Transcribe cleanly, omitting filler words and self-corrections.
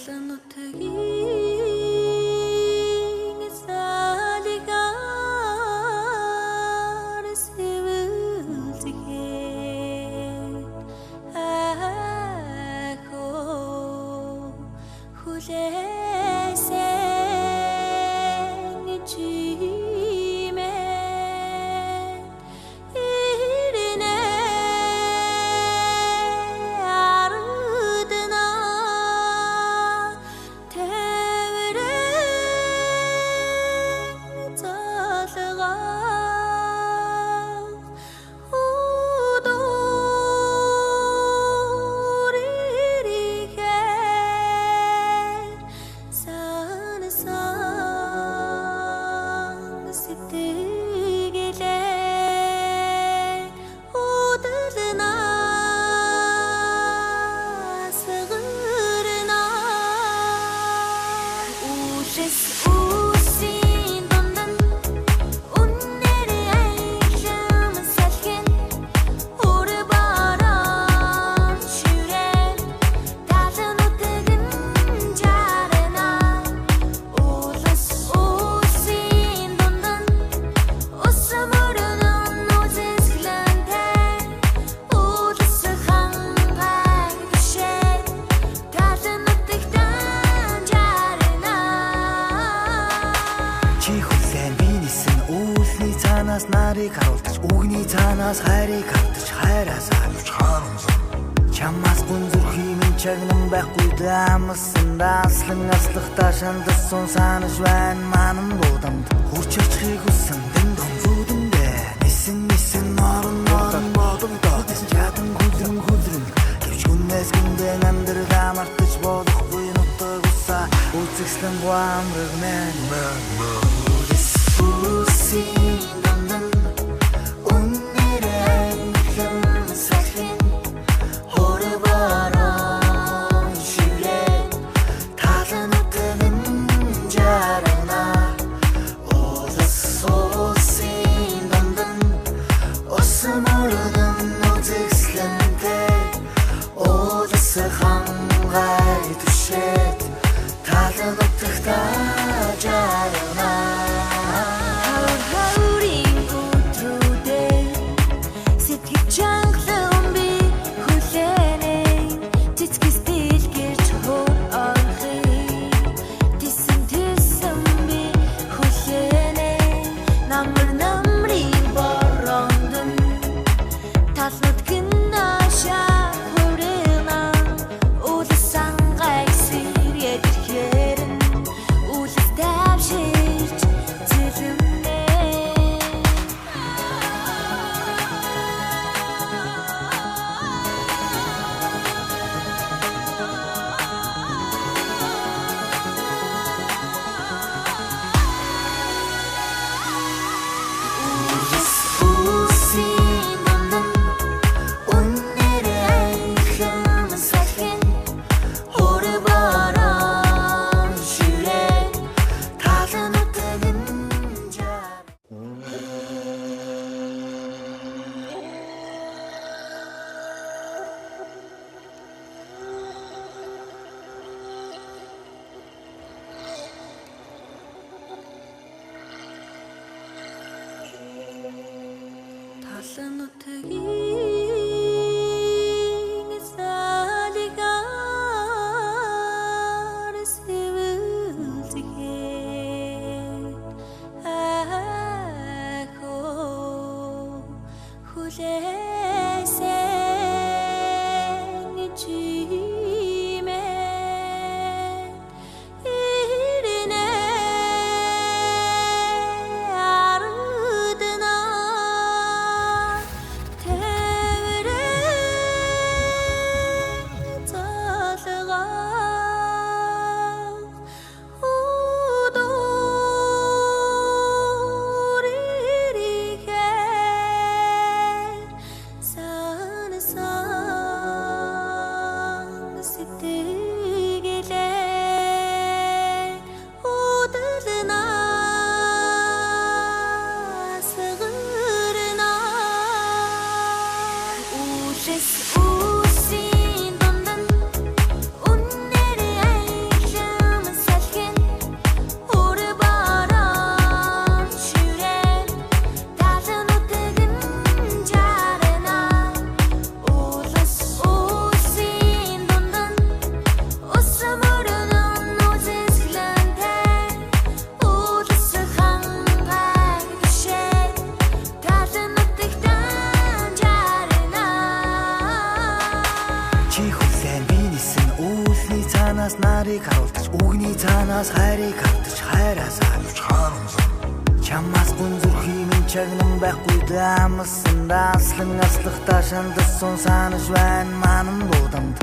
Талан нутгийн салигаар сэвэлзэхэд ахоо хүлээсэн чимээ ирнэ ардна тэврэн залгаа удуур ирэхээр санасан сэтгэлээ удалнаас гарна. Үлс үсийн дунд нь үнээр аялам салхин хөр борон шүрэн талан үтгэн жарна. Үлс үсийн дунд нь ус мөрөн үзэсгэлэнтэй үлс хангай бишээ талан үтгэн жарна. Чи хүлээн би нисэн үүлний цаанаас нарыг харуулдаж, үгний цаанаас хайрыг хавтаж, хайраас харуулж харамсан. Чамаас гүн зүрхий минь чагнан байхгүй даамсан даслан аслахта шандсан санаж байна манан буудамд хурч очихыг хүссэн дэнд зүүдэндээ нисэн нисэн орон орон бодолдоо чадан хүлрэн хүлрэн гэвч гүнээс гүндэн амьдралаа мартаж болохгүй нутаг усаа үзэсгэлэн гуамраг мэн. Үсийн дунд нь үнээр аялам салхин хөр борон шүрэн талан үтгэн жарна. Улс усын дунд нь ус мөрөн үзэсгэлэнтэй улс хангай түшээд талан үтгэхтаа жарна. Хаврын өдрүүдээ сэтгэл чангалан би хүлээнэ цэцгээс дэлгэрч хөр орхи тэсэн тэсэн би хүлээнэ намар намрын бороонд нь талнууд гэн наашаа хүрэнэ үлсэн Юунаас нарыг харуулдаж, үгний цаанаас хайрыг хавтаж, хайраас авч харамсан. Чамаас гүн зүрхий минь чагнан байхгүй даамсан. Даслан аслахта шандсан санаж байна манан будамд.